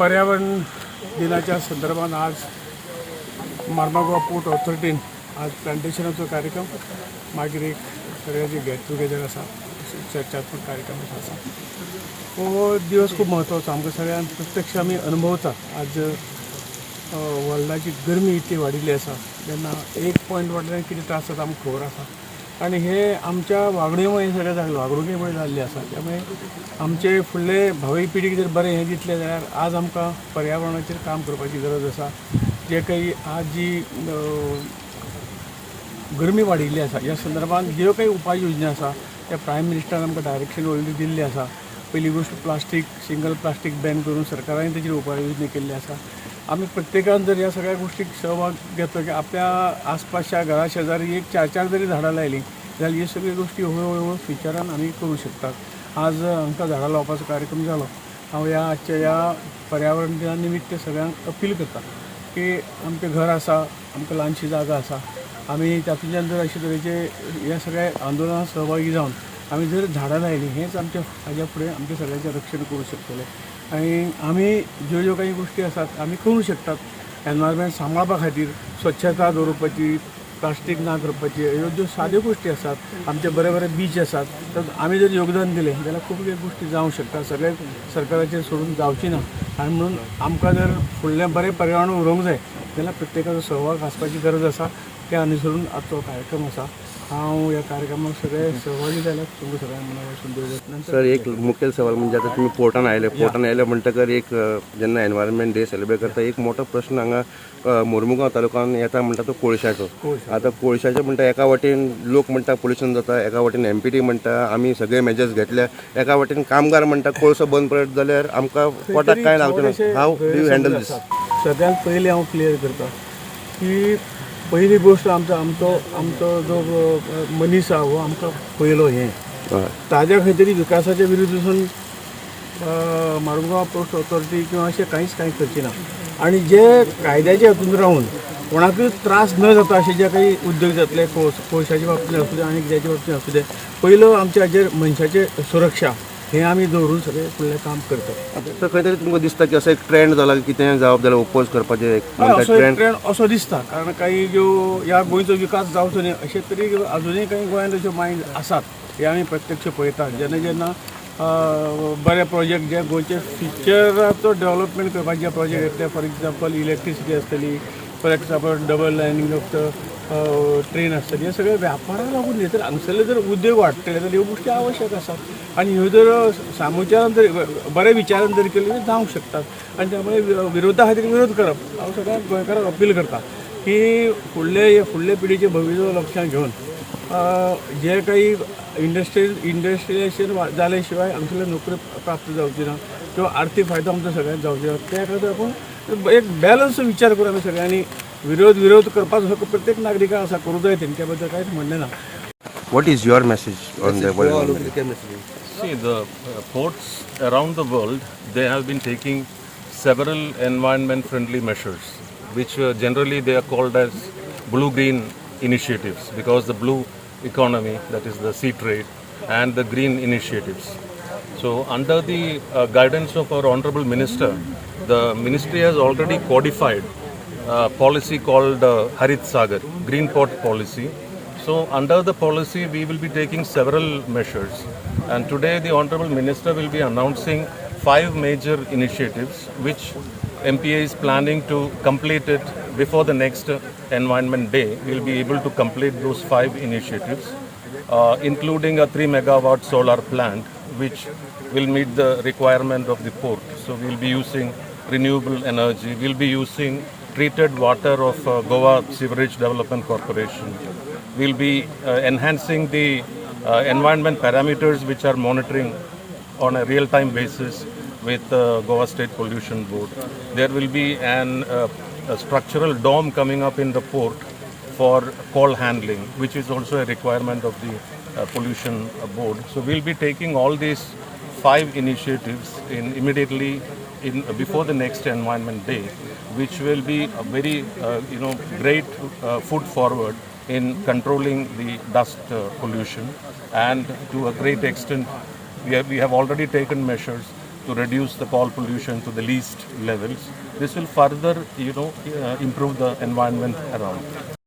पर्यावरण दिनाच्या संदर्भात आज मार्मागोवा पोर्ट ऑथॉरिटीन आज प्लांटेशनाचो कार्यक्रम, मागीर एक सगळ्यांचे गेट टुगेदर आसा, चर्चात्मक कार्यक्रम आसा. हो दिवस खूब म्हत्वाचो आमकां सगळ्यांक. प्रत्यक्ष आमी अनुभवतात, आज वर्ल्डाची गरमी इतली वाडिल्ली आसा, तेन्ना एक पॉयंट वाडल्यार कितें त्रास जाता आमकां खबर आसा. आनी हे आमच्या वागणुके सगळें जालें, वागणुके जाल्लें आसा. त्यामुळे आमचे फुडले भावी पिढीक जर बरें हें दितलें जाल्यार आज आमकां पर्यावरणाचेर काम करपाची गरज आसा. जे काही आज जी गरमी वाडिल्ली आसा, ह्या संदर्भात ज्यो काही उपाय योजना आसा, त्या प्रायम मिनिस्टरान आमकां डायरेक्शन ऑलरेडी दिल्लें आसा. पयली गोश्ट, प्लास्टीक, सिंगल प्लास्टीक बॅन करून सरकारान तेजेर उपाय योजना केल्ली आसा. आमी प्रत्येकान जर ह्या सगळ्या गोश्टीक सहभाग घेतलो की आपल्या आसपासच्या घरा शेजारी एक चार चार जरी झाडां लायलीं जाल्यार ह्यो सगळ्यो गोश्टी हळू हळू फ्युचरान आमी करूं शकतात. आज हांकां झाडां लावपाचो कार्यक्रम जालो. हांव ह्या आजच्या ह्या पर्यावरण दिना निमित्त सगळ्यांक अपील करता की आमचें घर आसा, आमकां ल्हानशी जागा आसा, आमी तातूंतल्यान जर अशे तरेचे ह्या सगळ्या आंदोलनात सहभागी जावन आमी जर झाडां लायलीं, हेंच आमच्या हाज्या फुडें आमचें सगळ्यांचें रक्षण करूं शकतले. आनी आमी ज्यो ज्यो काही गोश्टी आसात आमी करूं शकतात एनवायरमेंट सांबाळपा खातीर, स्वच्छता दवरपाची, प्लास्टीक ना करपाची, ह्यो ज्यो साद्यो गोश्टी आसात, आमचे बरे बरे बीच आसात, तर आमी जर योगदान दिलें जाल्यार खूब कितें गोश्टी जावंक शकता. सगळें सरकाराचेर सोडून जावची ना. आनी म्हणून आमकां जर फुडलें बरें पर्यावरण उरोवंक जाय जाल्यार प्रत्येकाचो सहभाग आसपाची गरज आसा. ते अनुसरून आजचो कार्यक्रम आसा. हांव ह्या कार्यक्रमाक सगळे सहभागी जाल्यार तुमकां सगळ्यांक मना पासून देव नंतर सर, एक मुखेल सवाल म्हणजे आता तुम्ही पोर्टान आयले. पोर्टान आयले म्हणटकर एक जेन्ना एनवायरमेंट डे सेलिब्रेट करता, एक मोठो प्रश्न हांगा मोर्मुगांव तालुक्यान येता म्हणटा तो कोळशाचो. आतां कोळशाचें म्हणटा, एका वटेन लोक म्हणटा पोल्युशन जाता, एका वटेन एमपीटी म्हणटा आमी सगळे मेजर्स घेतले, एका वटेन कामगार म्हणटा कोळसो बंद पडत जाल्यार आमकां पोटाक कांय लागचें ना. How do you handle this? सगळ्यांत पयलीं हांव क्लियर करता की पहिली गोश्ट, आमचो आमचो आमचो जो मनीस आहा हो आमकां पयलो हें ताज्या खंय तरी विकासाच्या विरुद्ध वचून मार्मुगांव पोर्ट ऑथॉरिटी किंवा अशें कांयच कांय करची ना. आनी जे कायद्याच्या हातून रावन कोणाकूय त्रास न जाता अशे जे काही उद्योग जातले, कोळशाच्या बाबतींत आसूं दे आनी कित्याच्या बाबतींत आसूं दे, पयलो आमच्या हाजेर मनशाचें सुरक्षा हें आमी दवरून सगळें फुडलें काम करतात. तर खंय तरी तुमकां दिसता की असो एक ट्रेंड जाला की कितें जावप जाल्यार ओपोज करपाचें एक हय, म्हणटा असो एक ट्रेंड. ट्रेंड असो दिसता, कारण काही ज्यो ह्या गोंयचो विकास जावचो न्ही अशे तरी अजुनूय काही गोंयांत अश्यो मायंड आसात, हे आमी प्रत्यक्ष पळयतात. जेन्ना जेन्ना बरे प्रोजेक्ट जे गोंयचे फ्युचराचो डेव्हलपमेंट करपाचे जे प्रोजेक्ट येतले, फॉर एग्जाम्पल इलेक्ट्रिसिटी आसतली, for example double lining of the train आसतली, हे सगळे व्यापाराक लागून न्ही, तर हांगसरले जर उद्योग वाडटले जाल्यार ह्यो गोश्टी आवश्यक आसात. आनी ह्यो जर सामुचारान जर बऱ्या विचारान जर केल्यो जावंक शकतात. आनी त्यामुळे विरोधा खातीर विरोध करप, हांव सगळ्या गोंयकारांक अपील करता की फुडले फुडले पिढीचें भविश्य लक्षांत घेवन जे काही इंडस्ट्रियलायझेशन जाले शिवाय हांगसरल्यो नोकऱ्यो प्राप्त जावची ना किंवा आर्थीक फायदो आमचो सगळ्यांक जावचो ना, त्या खातीर आपूण एक बॅलन्स विचार करून आमी सगळ्यांनी विरोध करपाचो हक्क प्रत्येक नागरिकाक आसा, करूं जाय. तेंच्या बद्दल कांयच म्हणणें ना. What is your message on the World Environment Day? See, the ports around the world, they have been taking several environment-friendly measures, which generally they are called as blue-green initiatives, because the blue economy, that is the sea trade, and the green initiatives. So, under the guidance of our Honorable Minister, the ministry has already codified a policy called Harit Sagar, Green Port Policy. So, under the policy, we will be taking several measures. And today, the Honorable Minister will be announcing five major initiatives which MPA is planning to complete it before the next Environment Day. We will be able to complete those five initiatives, including a 3 megawatt solar plant, which will meet the requirement of the port. So, we will be using renewable energy, we will be using treated water of Goa Sewerage Development Corporation. We'll be enhancing the environment parameters which are monitoring on a real-time basis with Goa State Pollution Board. There will be a structural dome coming up in the port for coal handling, which is also a requirement of the pollution board. So we'll be taking all these five initiatives in immediately in before the next Environment Day, which will be a very great foot forward in controlling the dust pollution, and to a great extent, we have already taken measures. to reduce the coal pollution to the least levels. This will further, improve the environment around.